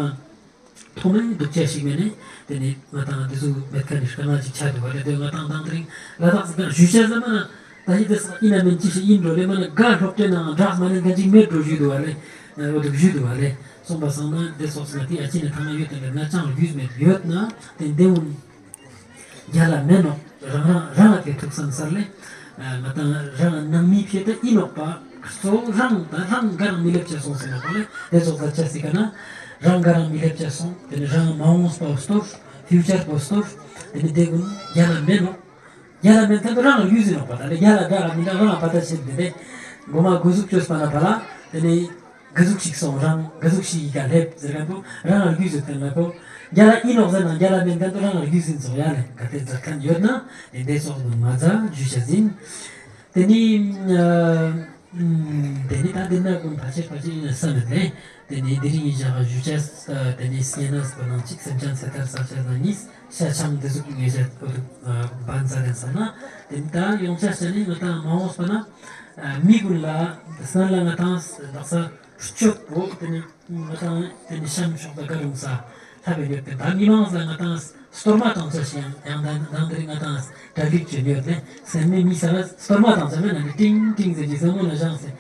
ཐོག་མའི་སྡུག་ཅག་ཞིག་མེད་ནེ་ཏེ་ནེ་ང་དང་དེ་ཟུག་མེད་ཁན་ནི་དཀའ་ངལ་ཅིག་ཆ་འདུག་བ་ལེ། དེ་ང་དང་དང་དེ་རིང་ལ་དྭགས་སི་ཀ་ཞུ་ཆ་ཟེར་མ་ན་ད་ཧི་དེ་ས་ཨིན་ན་མེན་ཅི་ཞིག་ཨིན་འགྲོ་ལེ། མ་ན་ག་སློབ་གྲྭའི་ནང་ཌྲགས་མ་ནེན་ཁན་ཅིག་མེད་འགྲོ་ཞུས་འདུག་བ་ལེ། འོ་དུག་ཞུས་འདུག་བ་ལེ། སོང་པ་སང་ན་དེ་ཙོགས་ང་ཏི་ཨ་ཅི་ནེ་ཐང་ང་ཡོད་དེ་ན་ཅང་རྒྱུས་མེད། ཡོད་ན་ཏེ་དེ་གུན་རྒྱལ་ལ་མེན་ནོག་རང་རང་རང་ལ་ཐུགས་བསམ་སལ་ལེ། ང་དང་རང་ནང་མི་ཕི་ད་ཨིན་ནོག་པ། གཙོ་བོ་རང་ད་རང་ག་རང་མི་སླེབས་ཆ་སོང་ཟེར་ནོག་པ་ལེ། དེ་ཙོགས་ད་ཆ་སི་ཀ་ན་རང་ག་རང་མི་སླེབས་ཆ་སོང་། ཏེ་ནེ་རང་མ་འོངས་པ་སྟོར། ཕིའུ་ཅར་པོ་སྟོར། ཏེ་ནེ་དེ་གུན་རྒྱལ་ལ་མེན་ནོག་རྒྱལ་ལ་མེན་ཁན་དོ་རང་ལ་རྒྱུས་ཨིན་ནོག་པ། ད་ལེ་རྒྱལ་ལ་དགའ་ར་མི་དགའ་རང་ལ་པ་ད་ཆེན་དེ་ནེ་གོ་མ་གོ་ཟུག་ཅོས་པ་ན་པ་ལ་ཏེ་ནེ་ག་ཟུག་ཞིག་སོང་རང་ག་ཟུག་ཞིག་གི་ཀ་སླེབས་ཟེར་ཁན་པོ་རང་ལ་རྒྱུས་ཟེར་ཁན་ལ་ཁོ་རྒྱལ་ལ་ཨིན་ནོག་ཟེར་ན་རྒྱལ་ལ་མེན་ཁན་དོ་རང་ལ་རྒྱུས་ཨིན་སོང་ཡ་ལེ། ག་ཏེ་མཛད་ཁན་ཡོད་ན་ཏེ་འདྲའི་ཙོགས་ནི་མ་མཛད་ཞུ་ཆ་ཟིན། ཏེ་ནེ་ཨ་ཏེ་ནེ་ད་འི་ན་གུན་ཕལ་ཆེར་ཕལ་ཆེར་ཨིན་ན་བསམ་མེད་ལེ། ཏེ་ནེ་དེ་རིང་ཨིན་ཞག་ཞུ་ཅེས་ཏེ་ནེ་སྙན་ན་སྐོར་ནང་ཅིག་སེམས་ཅན་ཚེ་ཐར་ས་ཆ་ནང་ཉིས་ཤ་ཆང་ཏེ་ཟུག་ངེ་ཅག་འོ་དུ་བན་ས་ལེན་ས་ན། ཏེ་ནེ་ད་ཡོང་ཅེས་ཅ་ནི་ང་ཏང་མ་འོངས་པ་ན་མི་གུན་ལ་སང་ལ་ང་ཏང་དག་ས་སྤྱོད་པོ་ཏེ་ནེ་ང་ཏང་ཏེ་ནེ་ཤམ་ཤོག་ད་ག་རུང་ས་ལྷབ་ཡོད་པ་ད་མི་མང་ས་ང་ཏང་གཏོར་མ་ཏང་ཅེས་ཤིག་ཡང་ཡང་ད་ང་ཏང་གྲ་སྒྲིག་ཅོས་ཡོད་ལེ། སེམས་ནི་མི་ས་ལ་གཏོར་མ་ཏང་ཅེས་མེད་ན་ནི་ཏིང་ཏིང་ཟེར་གྱི་ཟེར་མོ་ན་བཞེངས་སེ།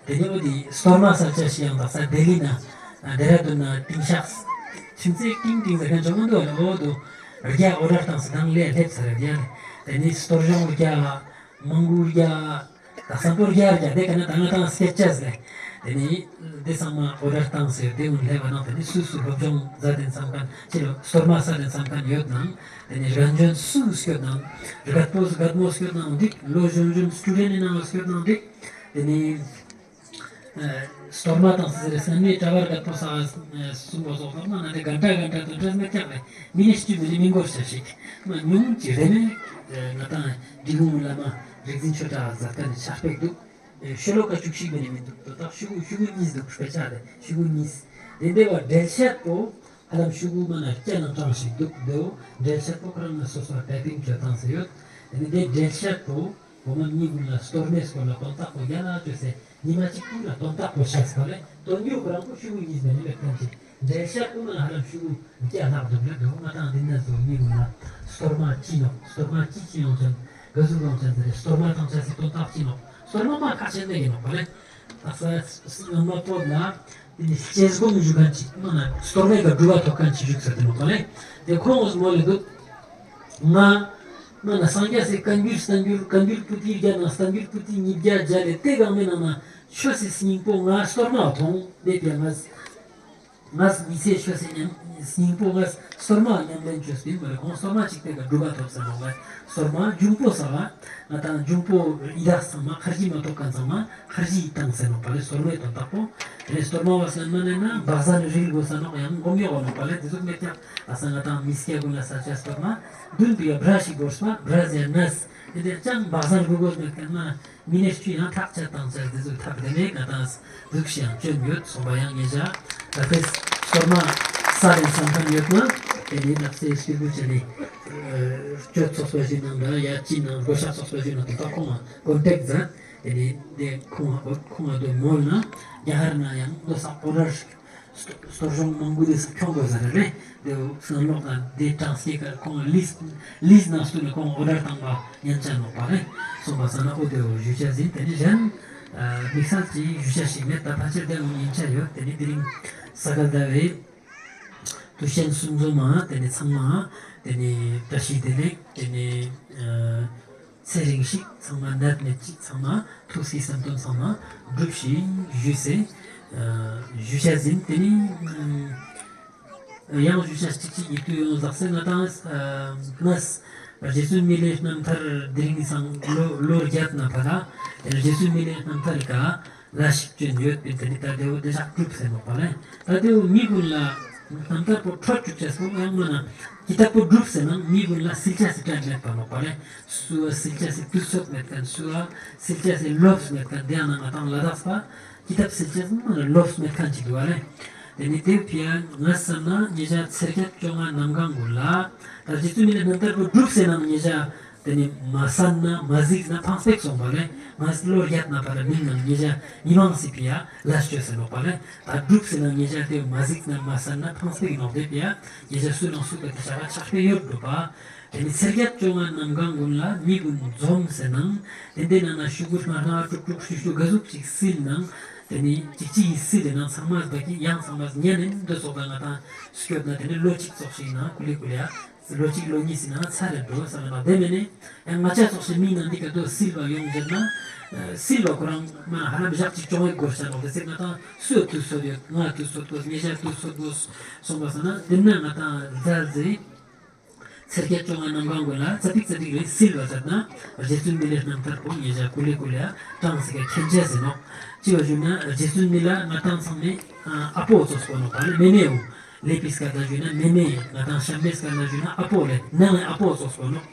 ཏེ་ནེ་འོ་དེ་གཏོར་མ་ས་ཅེས་ཤིག་ཡང་དག་ས་ལྡི་ལི་ན་ལྡེ་ར་ལྡུན་ན་ཏིང་ཤག་ཆུང་ཙེ་ཏིང་ཏིང་ཟེར་ཁན་ཅོ་མོ་འདུག་ལེ། འོ་དུ་རྒྱ་འོ་ཌར་ཏང་སེ་དང་ལེ་ལེབ་ས་རེ་རྒྱ་ལེ། ཏེ་ནེ་གཏོར་གཞོང་རྒྱ་མང་གུ་རྒྱ་ད་སམ་པོ་རྒྱ་རྒྱ་ཏེ་ཀ་ན་ད་ང་ཏང་སྐད་ཆ་ཟེར། ཏེ་ནེ་ཏེ་ཚང་མ་འོ་ཌར་ཏང་སེ་ཏེ་གུན་ལེབ་བ་ནང་ཏེ་ནེ་སུ་སུ་སློབ་སྦྱོང་ཟ་དེན་སམ་ཁན་ཅི་ལོ་གཏོར་མ་ས་དེན་སམ་ཁན་ཡོད་ནང་ཏེ་ནེ་རྒན་གཞོན་སུ་སྐྱོད་ནང་རྒད་པོ་རྒད་མོ་སྐྱོད་ནང་འགྲིག་ལོ་གཞོན་གཞོན་སི་ཊུ་ཌེན་ནང་སྐྱོད་ནང་འགྲིག་ཏེ་ནེ་ཨ་གཏོར་མ་ཏང་སེ་ཟེར་སེམས་ནི་གྲྭ་བར་རྒད་པོ་ས་གསུང་བ་སོགས་ལ་མ་ན་ཏེ་གན་ཊ་གན་ཊ་དུ་འདྲེས་མེད་ཀྱག་ལེ། མི་ནེ་ཅུ་མི་ནེ་མི་འགོར་ཤ་ཞིག་མ་ཉུང་ཅི་རེ་མེད། ང་ཏང་འབྲི་གུང་བླ་མ་རིག་འཛིན་ཆོས་གྲགས་ཟེར་ཁན་ནི་ཕྱག་དཔེ་འདུག་ཤོ་ལོ་ཀ་བཅུ་གཅིག་མི་ནེ་མི་འདུག་དོ་ད་ཤུ་གུ་ཤུ་གུ་གཉིས་འདུག་དཔེ་ཆ་ལེ་ཤུ་གུ་གཉིས། ཏེ་འདྲ་བ་འགྲེལ་བཤད་པོ་ཧ་ལམ་ཤུ་གུ་མ་ན་བརྒྱ་ནང་གྲངས་ཤིག་འདུག་དོ་འགྲེལ་བཤད་པོ་ཁོ་རང་ན་སོ་སོ་ཊའི་པིང་ཅོ་ཏང་སེ་ཡོད། ཏེ་ནེ་ཏེ་འགྲེལ་བཤད་པོ་གོ་མ་མི་གུན་ལ་གཏོར་མའི་སྐོར་ལ་དོན་དག་པོ་རྒྱ་ལ་ཅོས་སེ་ཉི་མ་གཅིག་པུ་ལ་དོན་དག་པོ་ཤད་ས་ལེ། དོན་ཡོད་ཁོ་རང་པོ་ཤུ་གུ་གཉིས་མི་ནེ་མེད་ཁན་ཅིག་འགྲེལ་བཤད་པོ་མ་ན་ཧ་ལམ་ཤུ་གུ་བརྒྱ་ལྷག་འདུག་ལེ། དོ་ང་ཏང་འདི་ན་ཚོ་མི་གུན་ལ་གཏོར་མ་ཅི་ནོག་གཏོར་མ་ཅི་ཅི་ཡོང་ཅན་ག་ཟུག་ཡོང་ཅན་ཟེར་གཏོར་མ་ཏང་ཅེས་སི་དོན་དག་ཅི་ནོག་གཏོར་མ་མ་ཁག་ཆེན་ནེ་ཡིན་ནོག་པ་ལེ། ད་ས་སྔ་མ་པོ་ལ་ཏེ་ནེ་ལྕེ་སྒོམ་ཞུ་ཁན་ཅིག་མ་ན་གཏོར་མའི་ཀ་སྒྲུབ་པ་ཐོབ་ཁན་ཅིག་བཞུགས་ས་ཏེ་ནོག་པ་ལེ། ཏེ་ཁོང་འོ་མོ་ལེ་འདུག་ང་མ་ན་སངས་རྒྱས་སི་བཀའ་འགྱུར་བསྟན་འགྱུར་བཀའ་འགྱུར་པོ་ཏི་བརྒྱ་ནང་བསྟན་འགྱུར་པོ་ཏི་ཉིས་བརྒྱ་བརྒྱ་ལེ་ཏེ་གང་མེད་ནང་ན་ཆོས་སི་སྙིང་པོ་ང་གཏོར་མ་ཐོང་ཏེ་ཏེ་ང་ངས་མི་ཚེ་ཆོས་སི་སྙིང་པོ་ངས་གཏོར་མ་ཉམས་ལེན་ཅོས་པིན་མ་རེད། ཁོང་གཏོར་མ་གཅིག་པོའི་ཀ་སྒྲུབ་པ་ཐོབ་ས་ནོག་ལེ། གཏོར་མ་འབྱུང་པོ་ས་ལ་ང་ཏང་འབྱུང་པོ་ཡི་དྭགས་ཚང་མ་ཁར་ཇི་མ་ཐོབ་ཁན་ཚང་མ་ཁར་ཇི་ཡི་ཏང་ས་ནོག་པ་ལེ། གཏོར་མའི་དོན་དག་པོ་ཏེ་ནེ་གཏོར་མ་བ་སེན་མ་ནེ་ན་བག་ཟན་རིལ་དགོས་ས་ནོག་ཡང་སྒོམ་ཡོག་ནོག་པ་ལེ། ཏེ་ཟུག་མེད་ཀྱག་ཨ་ས་ང་ཏང་མི་སྐྱ་གུན་ལ་ས་ཆ་གཏོར་མ་བདུན་པའི་ཀ་བྲ་ཞིག་དགོས་པ་བྲ་ཟེར་ནས་ཏེ་ནེ་ཅང་བག་ཟན་རིལ་དགོས་མེད་ཁན་མ་མི་ནེ་ཅུ་ཡང་ཐག་ཆད་ཏང་ཆད་ཏེ་ཟུག་ཐག་རེ་མེད་ང་ཏང་ཟུག་ཤིག་ཡང་ཅོན་ཡོད་སོང་པ་ཡང་ངེ་ཅག་ད་ཕེས་གཏོར་མ་ས་ལེན་སམ་ཁན་ཡོད་ན་ཏེ་ནེ་ནག་སེ་སྐྱུར་བུ་ཅ་ནེ་སྤྱོད་ཚོགས་པ་ཞིག་ནང་ད་ཡ་ཅི་ནང་བགོ་བཤའ་ཚོགས་པ་ཞིག་ནང་ད་ཁོང་ང་ཀོན་ཊེཀ་ཛད། ཏེ་ནེ་ཏེ་ཁོང་ང་ཁོང་ང་དོ་མོལ་ན་རྒྱ་གར་ན་ཡང་ལོ་སག་འོ་ཌར་གཏོར་གཞོང་མང་པོ་ཏེ་སུ་ཁྱོང་དགོས་ས་རེད་ལེ། ཏེ་སང་ལོག་ན་ཏེ་གྲངས་སྐྱེ་ཀ་ཁོང་ལིས་ལིས་ནང་སུ་ནེ་ཁོང་འོ་ཌར་བཏང་པ་ཉན་ཆ་ནོག་པ་རེད། སོང་པ་ས་ན་འོ་ཏེ་ཞུ་ཆ་ཟིན། ཏེ་ནེ་གཞན་དམིགས་བསལ་གྱི་ཞུ་ཆ་ཞིག་མེད། ད་ཕལ་ཆེར་ཏེ་ངོ་ཉན་ཆ་ཡོད། ཏེ་ནེ་དེ་རིང་ས་ག་ཟླ་བའི་དུས་ཆེན་གསུམ་འཛོམས་མ་ཏེ་ནེ་ཚང་མ་ཏེ་ནེ་བཀྲ་ཤིས་བདེ་ལེགས། ཏེ་ནེ་ཚེ་རིང་ཞིག་ཚང་མ་ནད་མེད་ཅིག་ཚང་མ་ཐུགས་སི་བསམ་དོན་ཚང་མ་འགྲུབ་ཤིག་ཞུས་སེ་ཞུ་ཆ་ཟིན། ཏེ་ནེ་ཡང་ཞུ་ཆ་གཅིག་གཅིག་ཡིད་དུ་ཡོང་ཟག་སེ་ང་ཏང་ངས་རྗེ་བཙུན་མི་ལའི་རྣམ་ཐར་དེ་རིང་སང་ལོ་ལོ་བརྒྱད་ན་ཕ་ལ་རྗེ་བཙུན་མི་ལའི་རྣམ་ཐར་ཀ་ལ་ཞིག་ཅོན་ཡོད་པིན། ཏེ་ནེ་ད་ཏེ་བོ་ཏེ་ཞག་གྲུབ་སེ་ནོག་པ་ལེ། ད་ཏེ་བོ་མི་གུན་ལ་རྣམ་ཐར་པོ་འཕྲོད་བཅུག་ཅེས་པོ་ཡང་མ་ན་ཀི་ཏབ་པོ་གྲུབ་སེ་ནང་མི་གུན་ལ་སིལ་ཅེས་སི་ཊེམ་མེད་པ་ནོག་པ་ལེ། སུ་བ་སིལ་ཅེས་སི་དུས་ཚོད་མེད་ཁན་སུ་བ་སིལ་ཅེས་སི་ལོབས་མེད་ཁན་ཏེ་ཡང་ན་ང་ཏང་ལ་དྭགས་པ་ཀི་ཏབ་སིལ་ཅེས་མ་ན་ལོབས་མེད་ཁན་ཅིག་འདུག་པ་ལེ། ཏེ་ནེ་ཏེ་ཕི་ཡ་ངས་བསམ་ན་ཉེ་ཞ་ཚེས་བརྒྱད་བཅོ་ལྔ་གནམ་གང་གུན་ལ་ད་རྗེ་བཙུན་མི་ལའི་རྣམ་ཐར་པོ་གྲུབ་སེ་ནང་ཉེ་ཞ་ཏེ་ནེ་མ་གསན་ན་མ་གཟིགས་ན་ཕངས་པེག་སོང་པ་ལེ། ང་ལོ་བརྒྱད་ན་ཕ་ལ་མིན་ནང་ཉེ་ཞ་ཉི་མ་སི་ཕི་ཡ་ལས་ཅོས་སེ་ནོག་པ་ལེ། ད་གྲུབ་སེ་ནང་ཉེ་ཞ་ཏེ་མ་གཟིགས་ན་མ་གསན་ན་ཕངས་པེག་ནོག་ཏེ་ཕི་ཡ་ཉེ་ཞ་སུ་ནང་སུ་ག་ཏེ་ཆ་ག་ཆགས་པེ་ཡོད་འགྲོ་པ། ཏེ་ནེ་ཚེས་བརྒྱད་བཅོ་ལྔ་གནམ་གང་གུན་ལ་མི་གུན་འཛོམས་སེ་ནང་ཏེ་ནེ་ནང་ན་ཤུ་གུ་སྣ་སྣ་དཀྲུག་དཀྲུག་ཤུ་ཤུ་ག་ཟུག་ཅིག་སིལ་ནང་ཏེ་ནེ་ཅིག་ཅིག་སིལ་ཏེ་ནང་ཚང་མ་བ་ཀི་ཡང་ཚང་མ་ཉན་ནེ་འདོད་ཚོགས་ད་ང་ཏང་སྐྱོད་ན་ཏེ་ནེ་ལོ་གཅིག་ཙོགས་ཤིག་ན་ཀུ་ལེ་ཀུ་ལེ་ཡ། ལོ་གཅིག་ལོ་གཉིས་སི་ནང་ཚར་རེ་འགྲོ་ས་ལ་ན་དེ་མེད་ནེ་ཡང་ང་ཅག་ཙོགས་ཤིག་མི་ནང་འདི་ཀ་དོ་སིལ་བ་ཡོང་ཟེར་ན་སིལ་བ་ཁོ་རང་མ་ཧ་ལམ་ཞག་གཅིག་ཅོང་ཡོད་དགོས་ཤ་ནོག་ཏེ་ཚེ་ང་ཏང་སུ་དུས་ཚོད་ཡོད་ང་དུས་ཚོད་དགོས་ཉེ་ཞ་དུས་ཚོད་དགོས་སོང་པ་ས་ན་དེ་ན་ང་ཏང་ཟ་ཟེ། ཚེས་བརྒྱད་བཅོ་ལྔ་གནམ་གང་གུན་ལ་ཙ་པིག་ཙ་པིག་རེ་སིལ་བ་ཟེར་ན་རྗེ་བཙུན་མི་ལའི་རྣམ་ཐར་པོ་ཉེ་ཞ་ཀུ་ལེ་ཀུ་ལེ་ཡ་གྲངས་སི་ཀ་ཁྱེན་ཅེས་ཟེར་ནོག་ཅི་བ་ཞུ་ན་རྗེ་བཙུན་མི་ལ་ང་ཏང་ཚང་མའི་ཨ་པོ་ཙོགས་པོ་ནོག་པ་ལེ། མེ་མེའོ། ལེ་པིས་ཀ་ད་ཞུ་ན་མེ་མེ་ཡ་ང་ཏང་ཤམ་མེས་ཀ་ན་ཞུ་ན་ཨ་པོ་ལེ་ནང་ཨ་པོ་ཙོགས་པོ་ནོག་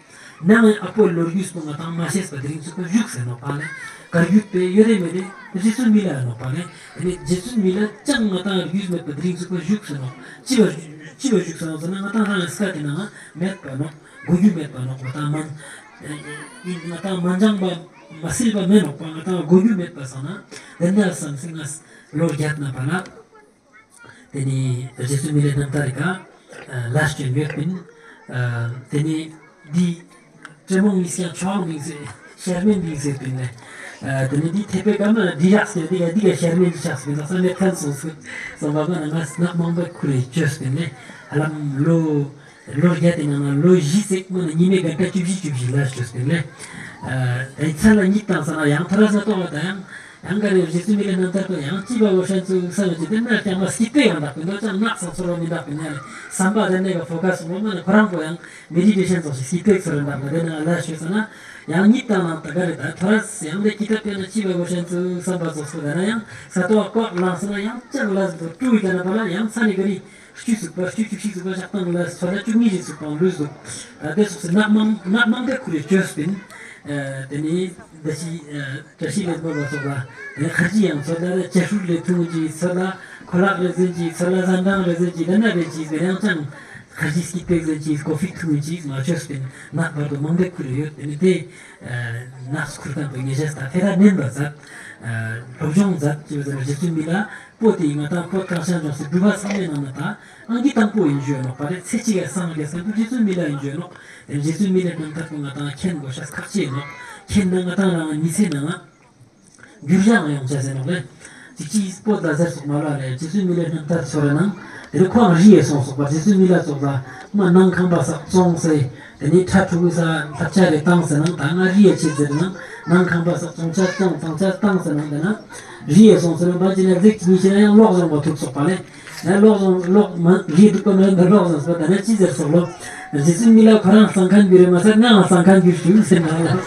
ནང་ཨ་པོ་ལོ་རྒྱུས་པོ་ང་ཏང་མ་ཤེས་པ་དེ་རིང་ཚུགས་པ་བཞུགས་ཟེར་ནོག་པ་ལེ། བཀའ་བརྒྱུད་པའི་ཡོད་རེ་མེད་རེ་རྗེ་བཙུན་མི་ལ་ནོག་པ་ལེ། དེ་ནི་རྗེ་བཙུན་མི་ལ་ཅང་ང་ཏང་རྒྱུས་མེད་པ་དེ་རིང་ཚུགས་པ་བཞུགས་ཟེར་ནོག་ཅི་བ་ཅི་བ་བཞུགས་ཟེར་ནོག་ཟེར་ན་ང་ཏང་རང་སྐད་དེ་ནང་མེད་པ་ནོག་གོ་རྒྱུ་མེད་པ་ནོག་ང་ཏང་མ་ང་ཏང་མ་འཇང་པ་མ་སིལ་བ་མེད་ནོག་པ། ང་ཏང་གོ་རྒྱུ་མེད་པ་སོང་ན་དེ་འདྲ་བསམ་སེ་ང་ལོ་བརྒྱད་ན་པ་ལ། དེ་ནི་རྗེ་བཙུན་མི་ལའི་རྣམ་ཐར་རི་ཀ་ལ་སྤྱོད་ཡོད་པིན། དེ་ནི་འདི་ཏྲེ་མོང་ཉིས་ཀྱང་ཆོག་མིང་ཟེར་ཤར་མེན་མིང་ཟེར་པིན་ལེ། དེ་ནི་འདི་ཐེ་པེ་ཀ་མ་འདི་ཡག་སེ་འདི་ག་འདི་ག་ཤར་མེན་འདི་ཆགས་པིན་ལ་ས་མེད་ཁན་སོང་སུ་སོང་བ་མ་ན་ང་ནག་མང་པོ་ཁུར་རེ་བཅོས་པིན་ལེ། ཧ་ལམ་ལོ་ལོ་བརྒྱད་དེ་ནང་ན་ལོ་བཞི་ཙེག་མ་ན་ཉི་མའི་ག་ད་བཅུ་བཞི་བཅུ་བཞི་ལ་བཅོས་པིན་ལེ། དེ་ཚ་ལ་གཉིད་བཏང་ས་ན་ཡང་ཐོ་ར་ས་ཏོག་ལ་ད་ཡང་ཡང་ག་རེ་རྗེ་བཙུན་མི་ལའི་རྣམ་ཐར་པོ་ཡང་ཅི་བ་འོ་ཤན་ཚུ་ས་ཡོད་ཅི་དེ་ན་ཀྱང་མ་སྐྱིད་པའི་ཡང་དག་པའི་འདོད་ཅང་ནག་སང་ཚོར་བ་མི་དག་པའི་ཉ་རེ་བསམ་པ་དེ་ནས་ག་ཕོ་ཁ་སོང་བ་མ་ན་ཁོ་རང་པོ་ཡང་མེ་ཌི་ཊེ་ཤན་སོགས་ཤིག་སྐྱིད་པའི་ཚོར་བ་དག་པ་དེ་ན་ལ་ཤོད་ས་ན་ཡང་གཉིད་བཏང་ན་ད་ག་རེ་ད་ཐོ་ར་ཡང་དེ་སྐྱིད་པའི་ན་ཅི་བ་འོ་ཤན་ཚུ་བསམ་པ་རྫོགས་སོ་དེ་ན་ཡང་ས་ཏོག་ཀོག་ལངས་ས་ན་ཡང་ཅང་ལ་ཟུ་ཏུ་ཡི་དེ་ན་པ་ལ་ཡང་ཚ་ནི་ག་རེ། བཅུ་ཚུགས་པ་བཅུ་བཅུ་བཞི་ཚུགས་པ་ཞག་དང་ལ་ཚོ་ལ་བཅུ་གཉིས་ཤིག་ཚུགས་པ་ལུས་འདུག་ད་དེ་ཚོགས་སེ་ནག་མང་ནག་མང་དེ་ཁུར་རེ་བཅོས་པིན། དེ་ནི་བཀྲ་ཤིས་བཀྲ་ཤིས་ལེགས་མོ་བ་ཚོགས་ལ་དེ་ཁར་ཇི་ཡང་ཚོ་ལ་རེ་ཅ་ཧྲུག་ལེ་ཐུང་ཅི་ཚོ་ལ་ཁོ་ལག་ལེ་ཟེན་ཅི་ཚོ་ལ་ཟན་དང་ལེ་ཟེན་ཅི་དེ་ན་རེ་ཅི་ཟེར་ཡང་ཅང་ཁར་ཇི་སྐྱིད་པེག་ཟེན་ཅི་ཀོ་ཕི་ཐུང་ཅི་མ་བཅོས་པིན། ནག་བར་དུ་མང་དེ་ཁུར་རེ་ཡོད། དེ་ནི་དེ་ནག་ཁུར་ཁན་པོ་ཉེ་ཤེས་ད་ཕེ་ར་ནན་པ་མཛད། སློབ་སྦྱོང་མཛད་ཅི་བ་ཟེར་ན་རྗེ་བཙུན་མི་ལ། པོ་ཏི་ང་ཏང་པོ་ཏང་ཤ་ཇོང་སི་སྒྲུབ་པ་ཚང་མའི་ནང་ན་ད་ཨང་ཀི་དང་པོ་ཡིན་ཞུ་ནོག་པ་རེ་ཚེ་གཅིག་ག་སངས་རྒྱས་སམ་རྗེ་བཙུན་མི་ལ་ཡིན་ཞུ་ནོག་དེ་རྗེ་བཙུན་མི་ལའི་རྣམ་ཐར་པོ་ང་ཏང་མཁྱེན་དགོས་ཤེས་ཁག་ཆེ་ནོག་མཁྱེན་ན་ང་ཏང་རང་མི་ཚེ་ནང་འགྱུར་བ་ཡོང་ཆ་ཟེར་ནོག་ལེ། ཅིག་ཅིག་པོ་ད་ཟེར་སོག་མ་ལ་ལེ་རྗེ་བཙུན་མི་ལའི་རྣམ་ཐར་ཚོ་རེ་ནང་དེ་རུ་ཁོང་རི་ཡེ་སོང་སོག་པ་རྗེ་བཙུན་མི་ལ་ཚོགས་ལ་མ་ནང་ཁང་པ་སག་བཙོང་སེ། དེ་ནི་ཁྲ་ཕྲུ་གུ་ས་ལྷབ་ཆ་རེ་བཏང་ཟེར་ནང་ད་ང་རི་ཡ་ཆེ་ཟེར་ནང་ནང་ཁང་པ་སོགས་ཚོང་ཆ་བཏང་བཏང་ཆ་བཏང་ཟེར་ནང་དེ་ན་རི་ཡ་སོང་ཟེར་ནང་བ་ཅི་ན་རྫིག་ཅི་ཉི་ཤེ་ན་ཡང་ལོག་བཟང་པ་ཐུག་སོག་པ་ལེ། ཡང་ལོག་བཟང་ལོག་མ་རི་འདུག་པ་མ་ཡིན་ད་ལོག་བཟང་སོག་ད་ན་ཅི་ཟེར་སོག་ལོ། རྗེ་བཙུན་མི་ལ་ཁོ་རང་སང་ཁན་གྱུར་རེ་མ་ཟེར་ང་ང་སང་ཁན་གྱུར་ཞུ་ཟེར་ནང་ལ།